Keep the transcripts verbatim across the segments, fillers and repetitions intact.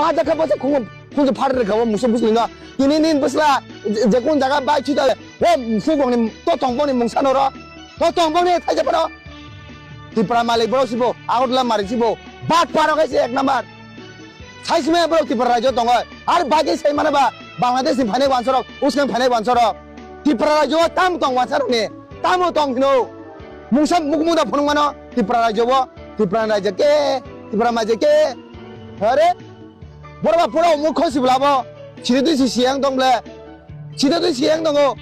Ma jakha bwsa khunju, khunju phatri rwkha o musu bwswlino. Tini nini bwsla je, je kun jaga bai thwi ta, o musu bongni to tong bongni mungsa no ro. To tong bongni thaija phano. Tipra malik borok sibo, Agartala malik sibo. Bat paro khe se ek number. Sai sima borok Tipra rajyo tongo. Ar bai khe sai mane ba Bangladesh ni phainai wansorok, uskang phainai wansorok. Tipra rajyo tam tong wansarok ni. Tamo tong hino. Mungsa mukmung da phunuk mano Tipra rajyo bo. Tipra rajyo ke, Tipra majyo ke. Are? Borok ba pura umuk khosi bwlabo. Chiri twi si siyang tong ble. Chiri twi siyang tongo.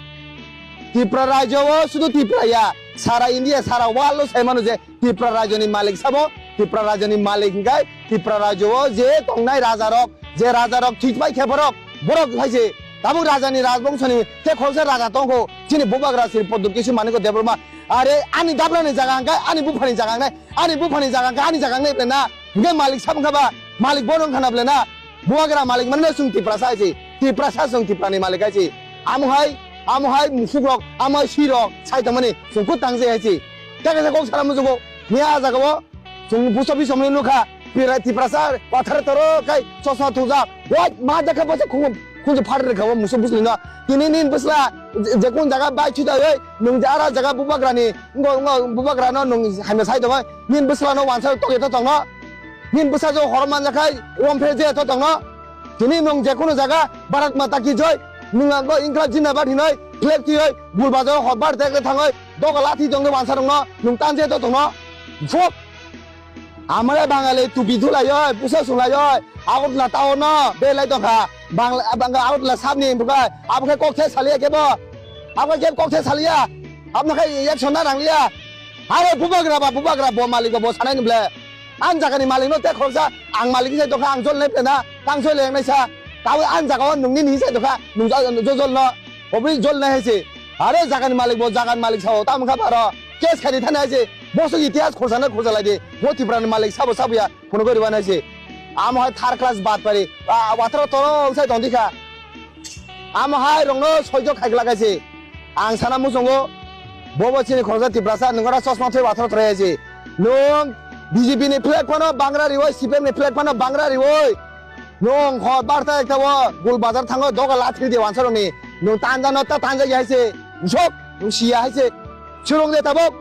Tipra rajyo o sudu Tipra ya. Sara India, sara world o sai mano je Tipra rajyo ni malik sabo. Tipra rajyo ni malik hingkai Tipra rajyo o je tongnai raja rok, je raja rok thik bai khe borok, borok hai se. Tabuk raja ni rajbongso ni te khoroksa raja tongkho. Chini bubagra Sri Pradyut Kishore Manikya Debbarma. Are ani dabra ni jaga hingkai ani bupha ni jaga hingkai. Ani buphani jaga khe ani jaga nai ble na. Hingke malik sabo kha ba, malik bono wngkha na ble na. Bubagra malik mani no chwng Tiprasa hai se. Tiprasa chwng Tiprani malik hai se. Amo hai, amo hai musuk rok, amo hai swi rok sai tongmani chwng kut tang je hai se. Tei kaisa kok sana muchungo. Ni a jaga o chwng buso bisomni nukha. Pira Tiprasa pathar toro kai chosma thujak. Wai ma jakha bwsa khungo. Khunju phatri rwkha o musu bwswlino. Tini nini bwsla je, je kun jaga bai thwi taiwi, nwng je ara jaga bubagrani, ngo, ngo, bubagrano nwng hamya sai tongwi, nini bwslano wansa tokya to tongno. Nini bwsa jo horo manjakhai, romphe je to tongno. Tini nwng je kunu jaga Bharat Mata Ki Jai, nwng angko Inklab Jindabad hinoi, flag twiwi, gul bazaro hor bar tekle thangwi, doga lathi tongwi wansa rokno, nwng tan je to tongno. Jok! Amare Bangali tupi thulaioi, pusa sulaiyoi, Agartala town no belai tongkha. Bangla, Bangla Agartala sabni bukai, abo khe kok the saliya kebo. Abo khe kok the saliya. Abno khe action na rangliya. Are bubagra ba, bubagra bo malik ba bo sanai ni ble. Ang jaga ni malik no te khoroksa, ang malik sai tongkha, ang jol nai ple na, tang jol yang nai sa. Tawi ang jaga o nungni ni sai tongkha, nung jol, jol, jol no. Obri jol nai hai se. Are jaga ni malik bo, jaga ni malik sao, tamo kha baro. Case khai ni thani hai se. Bosok itihas khorsa na khorsa lai di. Bo Tripura ni malik sabo sabo ya. Phunugwi rwna se. Amo hai third class bad pari. Ah, watharo toro wngsai tong dikha. Amo hai rokno soijo khai glak hai se. Ang sana muchungo. Bobo chini khoroksa Tiprasa, nwng ora chosma thwi watharo toro hai se. Nwng B J P ni flag phano bangra riwi, C P M ni flag phano bangra riwi. Nwng hor barta ekta o gul bazar thango doga lathri de wansa rokni. Nwng tanja no ta tanja ya hai se. Sok, nwng siya hai se. Churung de tabok.